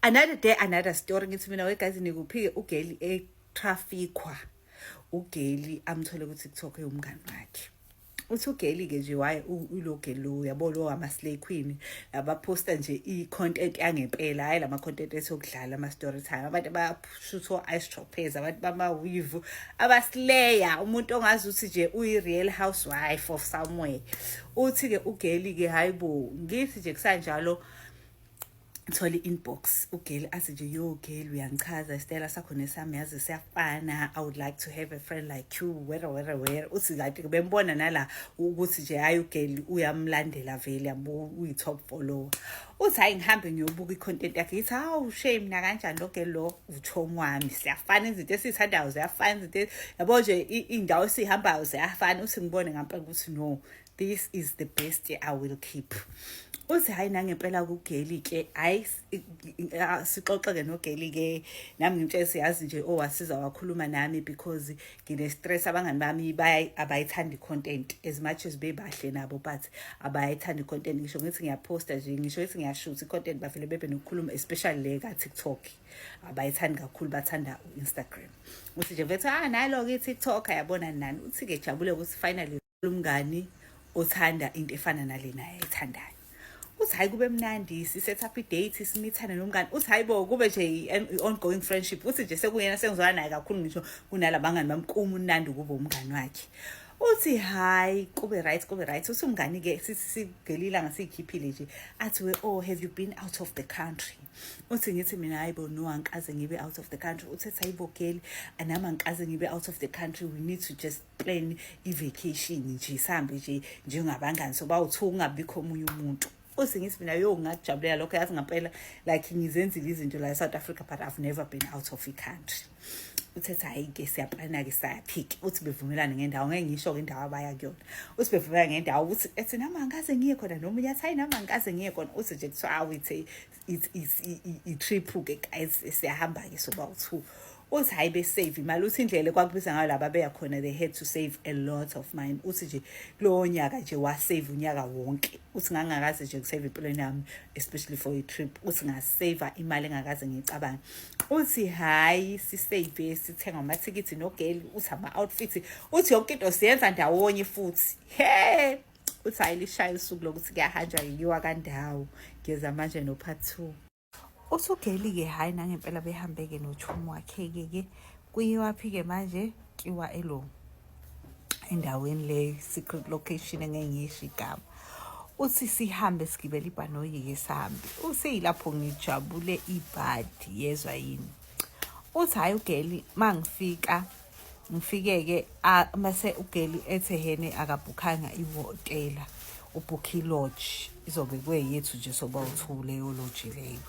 Another day, another story. Ngithi mina, we guys, nikuphi-ke? Ugeli etraffickwa, ugeli amthole ku-TikTok ewumngani wakhe. Uthi ugeli-ke nje, waye ulo geli lo, yabo, lo ama-slay queen abaphosta nje i-content yangempela, hhayi lama-content esokudlala ama-story time, abantu abashutha o-ice choppers, abantu bama-weave, abasleya, umuntu ongazi ukuthi nje uyi-real housewife of somewhere. Uthi-ke ugeli-ke, hayi bo, ngithi nje kusanjalo, thola i-inbox, ugeli athi nje, "Yo girl, uyangichaza, isitayela sakho nesami yazi siyafana. I would like to have a friend like you," where where where. Uthi kanti bembona nala ukuthi nje hayi, ugeli uyamlandela vele, yabo, uyi-top follower. Uthi hayi, ngihambe ngiyobuka i-content yakhe, ngithi, "Hawu shame, nakanjani lo girl lo uchomi wami, siyafana, izinto esiyithandayo ziyafana, izinto, yabo nje, iy'ndawo esiyihambayo ziyafana." Uthi ngibone ngampela ukuthi no, this is the best I will keep. Uthi hhayi, nangempela kugeli-ke, hhayi, sixoxe-ke nogeli-ke, nami ngimtshele, siyazi nje, owasiza wakhuluma nami because ngine-stress, abangani bami abayithandi i-content as much as bebahle nabo, but abayithandi i-content. Ngisho ngithi ngiyaphosta nje, ngisho ngithi ngiyashutha i-content, bavele bebe nokukhuluma, especially le ka-TikTok abayithandi kakhulu, bathanda u-Instagram. Uthi nje vethe, ah, nalo-ke i-TikTok ayabona nani. Uthi-ke jabule ukuthi finally umngani othanda into efana nale naye ayithandayo. Uthi hayi, kube mnandi, si-set up i-date, simithane nomngani. Uthi hayi bo, kube nje i-ongoing friendship. Uthi nje sekuyena sengizwana naye kakhulu ngisho kunalabangani bami, kumnandi ukuba umngani wakhe. Uthi hayi, kube right, kube right. Uthi umngani-ke, sigelile ilanga, siyikhiphile nje, athi, "We, oh, have you been out of the country?" Uthi ngithi mina, "Hayi bo, no, angikaze ngibe out of the country." Uthi ethi, "Hayibo girl, nami angikaze ngibe out of the country. We need to just plan i-vacation nje, sihambe nje njengabangani, so bawu-two, kungabikho omunye umuntu." Uthi ngithi mina, "Yo, ngakujabulela lokho, yazi ngampela, like ngizenzile izinto la e-South Africa, but I've never been out of i-country." Uthethe hhayi-ke, siyaplana-ke, sayaphika. Uthi bevumelane ngendawo, ngeke ngisho-ke indawo abaya kuyona. Uthi bevumelane ngendawo, uthi ethi, "Nami angikaze ngiye khona," nomunye athi, "Hayi, nami angikaze ngiye khona." Uthi nje kuthiwa, awu, it's i-trip-ke guys, siyahamba-ke soba u-two. Uthi hhayi, besave imali. Uthi indlela ekwakubiza ngayo laba beya khona, they had to save a lot of money. Uthi nje kulowo nyaka nje wasave unyaka wonke. Uthi, "Ngangakaze nje ngisave empilweni yami, especially for i-trip." Uthi, "Ngaseva imali engakaze ngiyicabange." Uthi hhayi, sisave, sithenga amathikithi nogeli. Uthi ama-outfit, uthi yonke into siyenza ndawonye futhi he. Uthi hhayi, lishaye usuku lokuthi kuyahanjwa, yiwa kandawo. Ngiyeza manje no-part two. Uthi ugeli-ke, hhayi, nangempela behambe-ke nochomi wakhe-ke ke, kuyiwaphi-ke manje, kiwa elo endaweni le secret location engeke ngisho igama. Uthi sihambe, sigibele ibhanoyi-ke, sihambe. Useyilapho ngijabule ibhadi, yezwa yini. Uthi hhayi, ugeli mangifika, ngifike-ke, mase ugeli ethe hene akabhukhanga ihhotela, ubhukhe i-lodge, izobe kweyethu nje soba u-two leyo lodge leyo.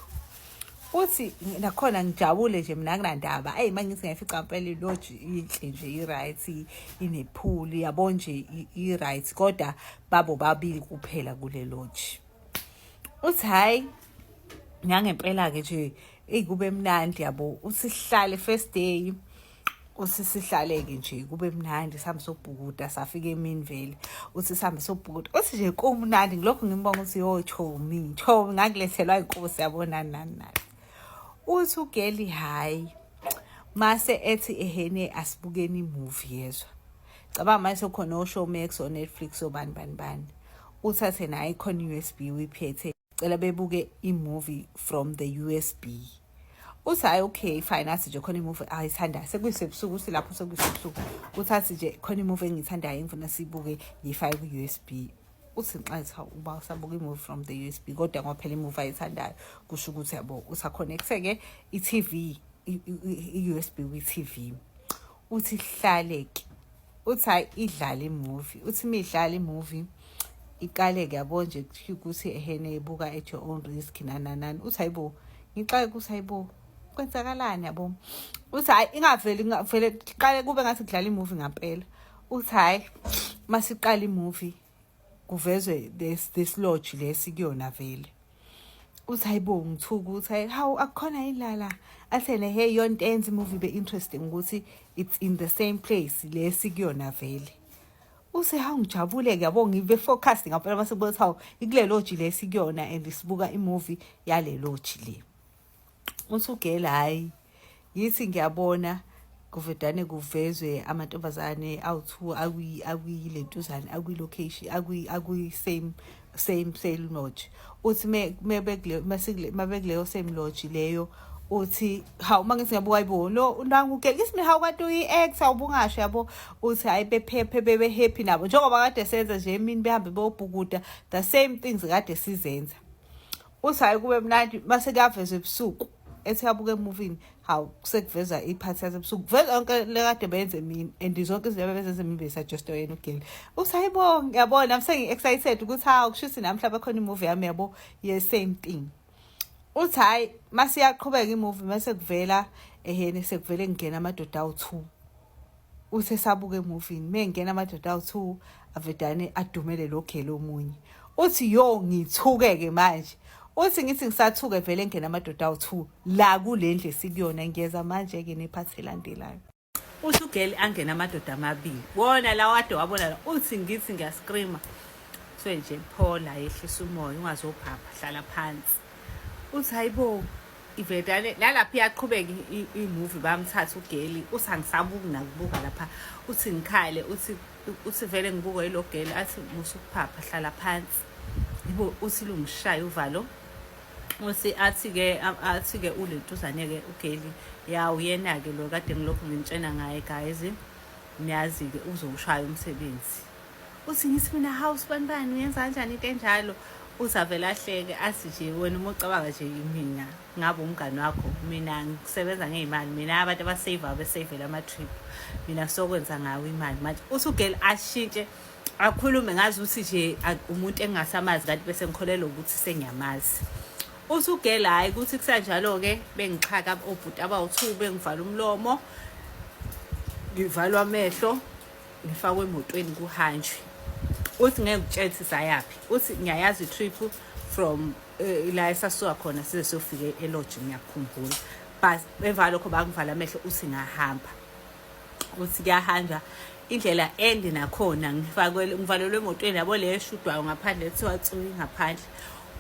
Uthi nakhona ngijabule nje mina, akunandaba. Eyi, uma ngithi ngiyafica mpela i-lodge inhle nje, i-right, ine-pool, yabo nje, i-right, kodwa babo babili kuphela kule lodge. Uthi hhayi, nangempela-ke nje, eyi, kube mnandi, yabo. Uthi sihlale first day, uthi sihlale-ke nje, kube mnandi, sihambe sobhukuda, safika emini vele. Uthi sihambe sobhukuda, uthi nje kumnandi, ngilokhu ngimbonga ukuthi, "Yo chomi, chomi, ngakulethelwa inkosi," yabo, nani nani nani. Uthi ugeli hhayi, mase ethi ehene, asibukeni i-movie, yezwa, cabanga manje sekukhona o-Showmax, o-Netflix, obani bani bani. Uthathe naye khona i-USB, uyiphethe, cela bebuke i-movie from the USB. Uthi hhayi, okay, fine. Athi nje khona i-movie ayithandayo, sekuyisebusuku. Uthi lapho sekuyisebusuku, uthi nje khona i-movie engiyithandayo, engifuna siyibuke, ngiyifake ku-USB. Uthi nxa uba usabuka i-movie from the USB, kodwa ngoba phela i-movie ayithandayo, kusho ukuthi, yabo, usaconnecte-ke i-TV, i-USB kwi-TV. Uthi hlaleke, uthi hayi, idlale i-movie. Uthi imidlala i-movie, iqale-ke, yabo nje, ukuthi ehene, ibuka at your own risk, nani nani. Uthi hayibo, ngixake ukuthi hayibo, kwenzakalani, yabo. Uthi hayi, ingaveli, ingavele qale kube ngathi kudlala i-movie ngampela. Uthi hayi, masiqala i-movie, kuvezwe this lodge lesi kuyona vele. Uthi hayibo, ngithuka ukuthi hayi, hawu, akukhona yini la? Athene, hey, yonto enza i-movie be interesting ukuthi it's in the same place lesi kuyona vele. Uthi hawu, ngijabule-ke, yabo, ngibe focused ngampela mase kubona ukuthi hawu, ikule lodge lesi kuyona and sibuka i-movie yale lodge le. Uthi ugela hhayi yithi ngiyabona kuvedane kuvezwe amantombazane awu-two akwilentuzane akwi-location akwi-same same same lodge. Uthi mabekuleyo same lodge leyo, uthi hawu, uma ngithi ngiyabuka, ayibo, lo nangu ugela. Ngithi mina, hawu, kanti uyi-ex, awubungasho yabo. Uthi hhayi, bephephe bebe-happy nabo njengoba kade senza nje emini, behambe beyobhukuda, the same things kade sizenza. Uthi hhayi, kube mnandi. Mase kuyavezwa ebusuku, ethi yabuka emovini, hawu, sekuveza iphathi yasebusuku, kuveza yonke le kade benze emini and zonke izinto abebezenza emini besajustwa yena ugeli. Uthi hayibo, ngiyabona nami sengi-excited ukuthi hawu, kusho ukuthi nami mhlawumbe khona imovie yami yabo ye-same thing. Uthi hhayi, masiyaqhubeka imovie, mase kuvela ehene sekuvele kungena amadoda awu-two. Uthi esabuka emovini, mengena amadoda awu-two, avedane adumele lo gele omunye. Uthi yo, ngithuke-ke manje. Uthi ngithi ngisathuke, vele engena amadoda awu-two la kule ndlu esikuyona. Ngiyeza manje-ke nephathi elandelayo. Uthi ugeli angena amadoda amabili wona lawa ade wabona la. Uthi ngithi ngiyascreama, kuthiwe nje phola, yehlisa umoya, ungazophapha, hlala phansi. Uthi hayibo, ivedane nalapho iyaqhubeka imovie, bamthatha ugeli. Uthi angisabuki nakubuka lapha. Uthi ngikhale, uthi vele ngibuka yilo geli, athi musukuphapha, hlala phansi yibo. Uthi lungishaya uvalo. Uthi athi-ke ulentuzane-ke ugeli, ya, uyena-ke lo kade ngilokhu ngimtshena ngaye, guys, niyazi-ke uzowushaya umsebenzi. Uthi ngithi mina, hawu, sibani bani, uyenza kanjani into enjalo? Uthi avele ahleke, athi nje wena uma ucabanga nje mina ngabe umngani wakho, mina ngisebenza ngey'mali, mina abantu abasave abesavela ama-trip, mina sokwenza ngawo imali manje. Uthi ugeli ashintshe akhulume ngazi ukuthi nje umuntu engingasamazi, kanti bese ngikholelwa ukuthi sengiyamazi. Uthi ugela hhayi, kuthi kusanjalo-ke bengixhaka obhuti abawu-two, bengivala umlomo, ngivalwa amehlo, ngifakwe emotweni, kuhanjwe. Uthi ngeke utshele ukuthi sayaphi. Uthi ngiyayazi i-trip from la esasuka khona size siyofika elodge, ngiyakhumbula, but emva lokho bangivala amehlo. Uthi ngahamba. Uthi kuyahanjwa indlela ende nakhona, ngifakwe, ngivalelwe emotweni yabo le eshudwayo ngaphandle, kuthiwa tsuyi ngaphandle.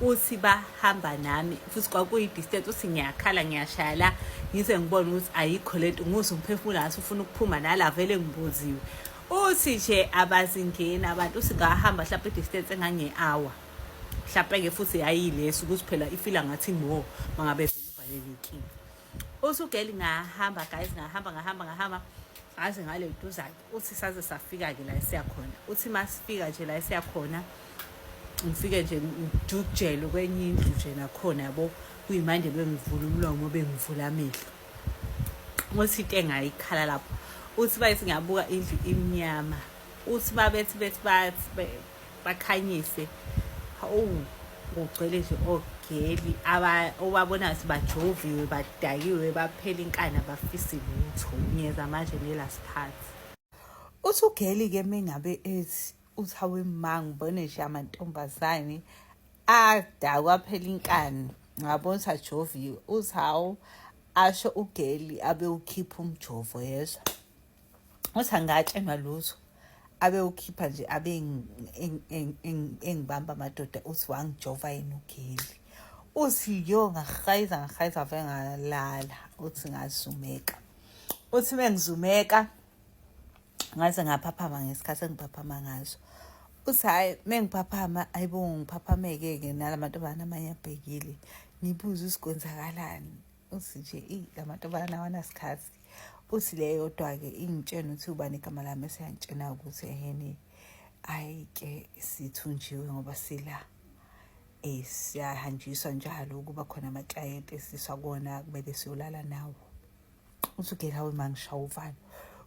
Uthi bahamba nami futhi kwakuyi-distance. Uthi ngiyakhala, ngiyashaya la, ngize ngibone ukuthi ayikho lento, ngizwe umphefumulo ngathi ufuna ukuphuma nala, vele ngibuziwe. Uthi nje abazingeni abantu. Uthi ngahamba mhlawumbe i-distance engange-hour mhlawumpe-ke, futhi yayilesi ukuthi phela ifila ngathi more mangabe vele uvalelekile. Uthi ugeli ngahamba, guys, ngahamba, ngahamba, ngahamba ngaze ngale duzane. Uthi saze safika-ke la esiyakhona. Uthi masifika nje la esiyakhona, ngifike nje ngijujelwe kwenye indlu nje nakhona yabo, kuyimanje bengivula umlomo, bengivula amehlo. Uthi into engayikhala lapho, uthi bayithi ngiyabuka indlu imnyama. Uthi babethi bethi bathi bakhanyise, hawu, kugcwele nje ogeli obabona ngathi bajoviwe, badakiwe, baphela inkani, abafisi lutho. Ngiyeza manje ne-last part. Uthi ugeli-ke mengabe ethi, uthi hawe ma, ngibone nje amantombazane adakwa, phela inkani, ngabona ukuthi ajoviwe. Uthi hawu, asho ugeli abe ukhipha umjovo, yezwa. Uthi angatshenwa lutho, abe ukhipha nje, abe engibamba amadoda. Uthi wangijova yena ugeli. Uthi yo, ngahayiza, ngahayiza, vele ngalala. Uthi ngazumeka. Uthi mengizumeka ngaze ngaphaphama ngesikhathi engiphaphama ngaso. Uthi hhayi, mengiphaphama, ayibo, ngiphaphameke-ke nala mantombazane amanye abhekile, ngibuze ukuthi kwenzakalani. Uthi nje eyi, la mantombazane awanasikhathi. Uthi le yodwa-ke ingitshena ukuthi ubani igama lami, eseyangitshena ukuthi ehene, hhayi-ke, sithunjiwe ngoba sila siyahanjiswa njalo, kuba khona amaklayenti esiswa kuwona, kumele siyolala nawo. Uthi ugeli hawe ma, ngishaya uvalo.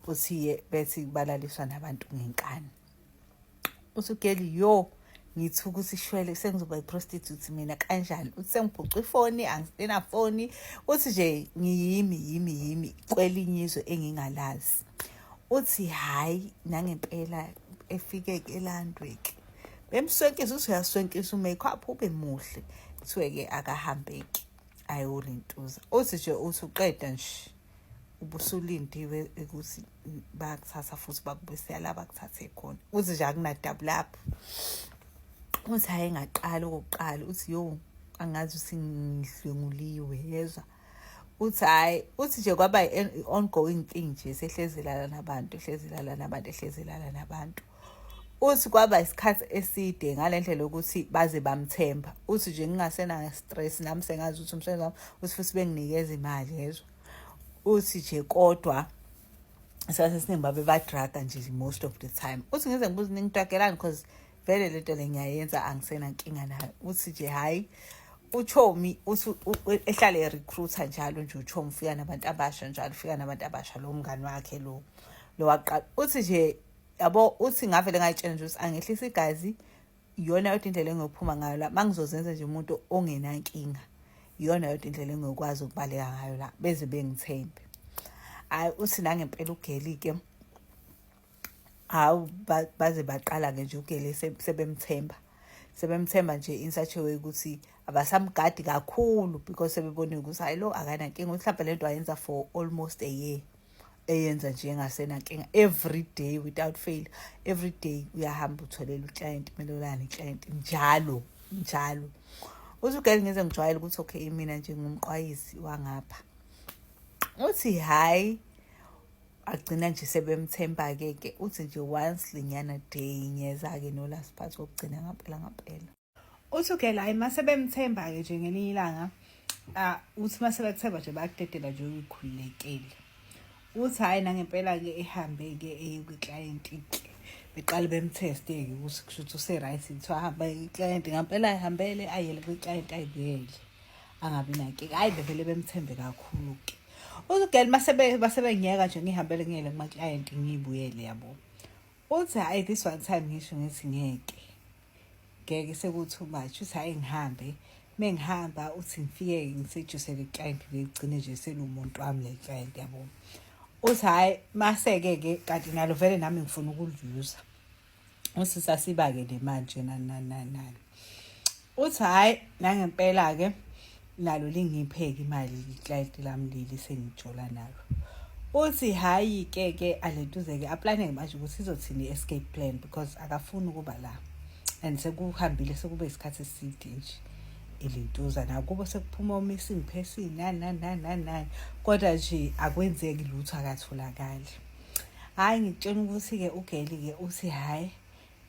Uthi bethi balaliswa nabantu ngenkani. Uthi ugeli yo, ngithuka ukuthi shwele, sengizoba i-prostitute mina kanjani? Uthi sengiphuca ifoni, angisenafoni. Uthi nje ngiyimi yimi yimi kwelinye izwe engingalazi. Uthi hhayi, nangempela efike-ke elandwe-ke, bemswenkisa. Uthi uyaswenkisa umakeup ube muhle, kuthiwe-ke akahambeki ayolentuza. Uthi nje uthi uqeda nje ubusulindiwe ukuthi bayakuthatha futhi bakubuyisela la bakuthathe khona. Uthi nje akunadabu lapho. Uthi hhayi, ngaqala okokuqala. Uthi yo, angazi ukuthi ngidlwenguliwe, yezwa. Uthi hhayi, uthi nje kwaba i-ongoing thing nje, sehlezi lala nabantu, ehlezi lala nabantu, ehlezi lala nabantu. Uthi kwaba isikhathi eside ngale ndlela yokuthi baze bamthemba. Uthi nje ngingasena-stress nami, sengazi ukuthi umsebenzi wami, uthi futhi benginikeza imali, yezwa. Uthi nje kodwa isikhathi esiningi babe badraga nje most of the time. Uthi ngize ngibuze, ningidragelani? Because vele lento le ngiyayenza, angisenankinga nayo. Uthi nje hhayi, uchomi uthi ehlale e-recruiter njalo nje, uchomi ufika nabantu abasha njalo, ufika nabantu abasha, lo mngani wakhe lo waqala. Uthi nje yabo, uthi ngavele ngayitshela nje ukuthi angehlisa igazi, iyona yodwa indlela engiyophuma ngayo la, mangizozenza nje umuntu ongenankinga, iyona yodwa indlela engiyokwazi ukubaleka ngayo la, beze bengithembe. Hhayi, uthi nangempela ugeli-ke, hawu, baze baqala-ke nje ugeli sebemthemba, sebemthemba nje in such a way ukuthi abasamgadi kakhulu, because sebebonile ukuthi hayi, lo akanankinga. Ukuthi mhlawumbe lento ayenza for almost a year, eyenza nje engasenankinga, every day without fail, every day uyahamba utholela uclient, kumele ulale neclient njalo njalo. Uthi ugeli ngize ngijwayele ukuthi okay, mina nje ngumqwayizi wangapha. Uthi hhayi, agcina nje sebemthemba-ke ke. Uthi nje once linyana day ngiyeza-ke no-last part wokugcina ngampela ngampela. Uthi ugela hayi, mase bemthemba-ke nje ngelinye ilanga, uthi mase bekuthemba nje bayakudedela nje, uyikhululekele. Uthi hhayi, nangempela-ke ehambe-ke eye kwiklayenti-ke, beqale bemtheste-ke ukuthi kusho ukuthi use-right. Kuthiwa hamba iklayenti ngampela, ayihambele, ayele kwiklayenti, ayibuyele, angabi nankinga. Hhayi, bevele bemthembe kakhulu-ke. Uthi ugel mase bengiyeka nje ngihambele ngiyele kumaklayenti, ngiyibuyele, yabo. Uthi hhayi, this one time ngisho ngithi ngeke ngeke, seku-too much. Uthi hhayi, ngihambe. Mengihamba, uthi ngifike ngisejuse le client, ligcine nje selumuntu wami le client, yabo. Uthi hhayi, mase-ke ke kanti nalo vele nami ngifuna ukuliyuza. Uthi sasiba-ke nemali nje, nani nani nani nani. Uthi hhayi, nangempela-ke nalo lingiphe-ke imali iklayenti lami leli sengijola nalo. Uthi hhayi-ke ke alentuze-ke aplane-ke manje ukuthi izothini i-escape plan, because akafuni ukuba la and sekuhambile, sekube isikhathi eside nje elintuza nakubo, sekuphuma o-missing person, nani nani nani nani nani, kodwa nje akwenzeki lutho, akatholakali. Hhayi, ngikutshela ukuthi-ke ugeli-ke uthi hhayi,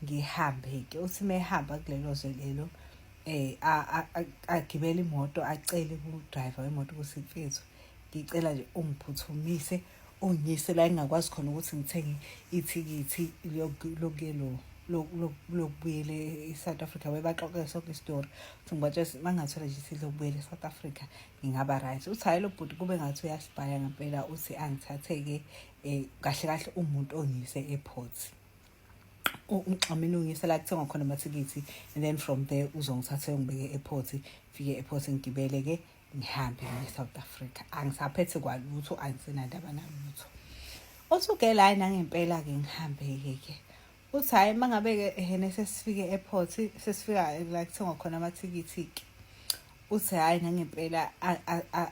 ngihambe-ke. Uthi mehamba kulelo zwe lelo, agibele imoto, acele ku-driver wemoto ukuthi mfethu, ngicela nje ungiphuthumise, ungiyise la engingakwazi khona ukuthi ngithenge ithikithi lokuyelo lokubuyela e-South Africa. Webaxoxele sonke isitori, uthi ngibatshela uma ngingathola nje ithikithi lokubuyela e-South Africa ngingaba right. Uthi hhayi, lo bhuti kube ngathi uyasibhaya ngempela. Uthi angithathe-ke kahle kahle umuntu ongiyise e-airport, umxhamini ungiyise la kuthengwa khona amathikithi, and then from there uzongithatha uyongibeke e-airport. Fike e-airport, ngigibele-ke, ngihambe ngiye e-South Africa, angisaphethe kwalutho, angisenandaba nalutho. Uthi ugela hhayi, nangempela-ke ngihambe-ke ke. Uthi hhayi, uma ngabe-ke ehene sesifike e-airport, sesifika la kuthengwa khona amathikithi-ke, uthi hhayi, nangempela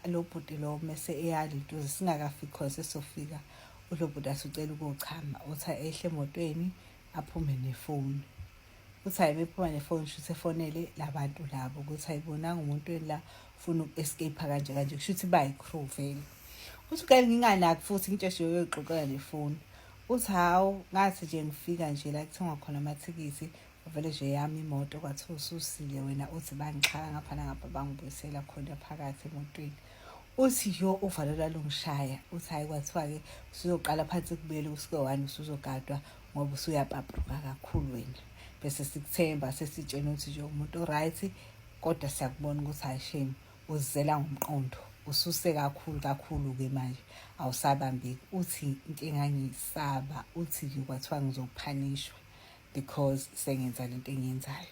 lo bhuti lo mese eyalintuza, singakafiki khona, sesofika, ulo bhuti asucela ukuyochama. Uthi ehle emotweni, aphume nefoni. Uthi hhayi, bephuma nefoni, shuthi efonele labantu labo ukuthi ayibonanga umuntu weni la ufuna uku-escape kanje kanje, kusho ukuthi bayi-crew vele. Uthi ugele nginganaki futhi ngitsheshe uyoyixoxela nefoni. Uthi hawu, ngathi nje ngifika nje la kuthengwa khona amathikithi, vele nje yami imoto, kwathiwa ususile wena. Uthi bangixhaka ngapha nangapha, bangibuyisela khona phakathi emotweni. Uthi yo, uvalo lwalungishaya. Uthi hhayi, kwathiwa-ke usuzoqala phansi kubuyele kusuke one, usuzogadwa ngoba usuyapapruka kakhulu wena, bese sikuthemba, sesitshena ukuthi nje umuntu o-right, kodwa siyakubona ukuthi hhayi shame, uzizela ngomqondo, ususe kakhulu kakhulu-ke manje, awusabambeki. Uthi into engangiyisaba, uthi nje kwathiwa ngizophanishwa because sengenza lento engiyenzayo.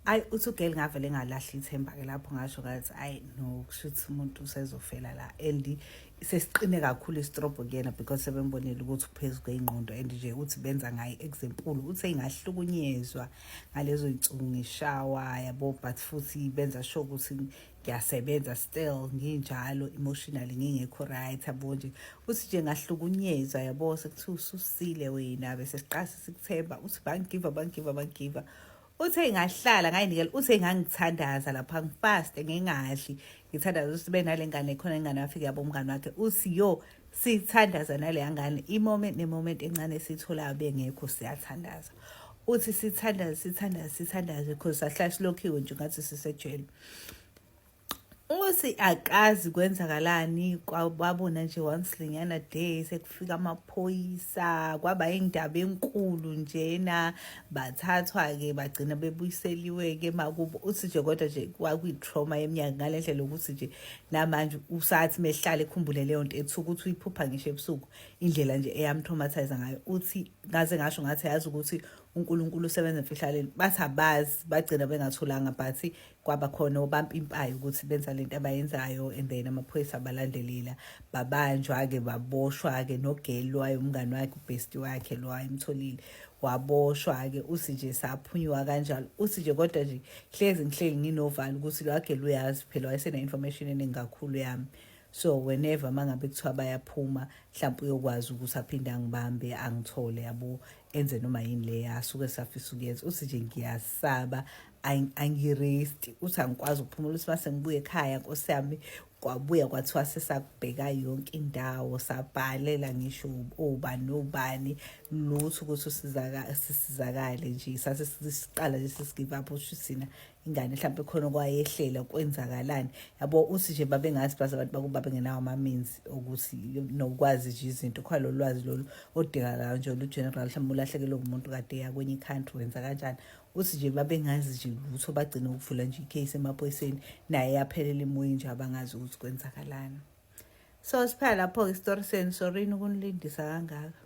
Ayi, uthi ugeli ngavele ngalahla ithemba-ke lapho, ngasho ngathi ayi no, kusho ukuthi umuntu usezofela la, and sesiqine kakhulu isitrobho kuyena because sebembonile ukuthi uphezu kwey'ngqondo, and nje uthi benza ngaye example. Uthi engahlukunyezwa ngalezo y'nsuku ngishawa, yabo, but futhi benza sure ukuthi ngiyasebenza still, nginjalo emotionally ngingekho right, yabo nje. Uthi nje ngahlukunyezwa, yabo, sekuthiwa ususile wena, bese siqala sikuthemba. Uthi bangigiva, bangigiva, bangigiva. Uthe ngahlala ngayinikela. Uthe ngangithandaza lapha, ngifaste, ngingadli. Ngithandaza ukuthi benale ngane khona, ingane yafika yabo umngane wakhe. Uthi yo, sithandaza naleya ngane, i-moment ne-moment encane esiyitholayo bengekho, siyathandaza. Uthi sithandaze, sithandaze, sithandaze, because sahlala silokhiwe nje ngathi sisejele. Uthi akazi kwenzakalani, kwabona nje once lenyana day sekufika amaphoyisa, kwaba indaba enkulu njena. Bathathwa-ke, bagcina bebuyiseliwe-ke emakubo. Uthi nje kodwa nje kwakuyi-trauma yeminyaka, ngale ndlela yokuthi nje namanje usathi mehlala ekhumbule leyo nto, ethuka ukuthi uyiphupha ngisho ebusuku, indlela nje eyam-traumatize ngayo. Uthi ngaze ngasho ngathi yazi ukuthi uNkulunkulu usebenza emfihlaleni. Bathi abazi, bagcina bengatholanga, but kwaba khona obampimpayo ukuthi benza lento abayenzayo, and then amaphoyisa abalandelela, babanjwa-ke, baboshwa-ke. No-girl wayo, umngani wakhe, u-bestie wakhe lo ayemtholile, waboshwa-ke. Uthi nje saphunyuka kanjalo. Uthi nje kodwa nje hlezi ngihleli nginovalo ukuthi lo girl uyazi phela, wayesene-information eningi kakhulu yami, so whenever uma ngabe kuthiwa bayaphuma, mhlawumpe uyokwazi ukuthi aphinde angibambe, angithole, yabo, enze noma yini le asuke safisa ukuyenza. Uthi nje ngiyasaba, angi-resti. Uthi angikwazi ukuphumula. Uthi mase ngibuye ekhaya, nkosi yami, kwabuya kwathiwa sesakubheka yonke indawo, sabhalela ngisho obani nobani, lutho ukuthi sisizakale nje. Sase siqala nje sesi-give up, usho thina ingane mhlawumbe khona kwayehlela, kwenzakalani, yabo. Uthi nje babengazi baze abantu bakuba bengenawo ama-means ukuthi nokwazi nje izinto khona, lolu lwazi lolu oludingakalayo nje olu-general, mhlawumbe ulahlekelwe umuntu kade eya kwenye i-country, wenza kanjani. Uthi nje babengazi nje lutho, bagcina ukuvula nje i-case emaphoyiseni, naye yaphelela emoyeni nje, abangazi ukuthi kwenzakalani. So siphela lapho-ke isitori senu. Sorry ukunilindisa kangaka.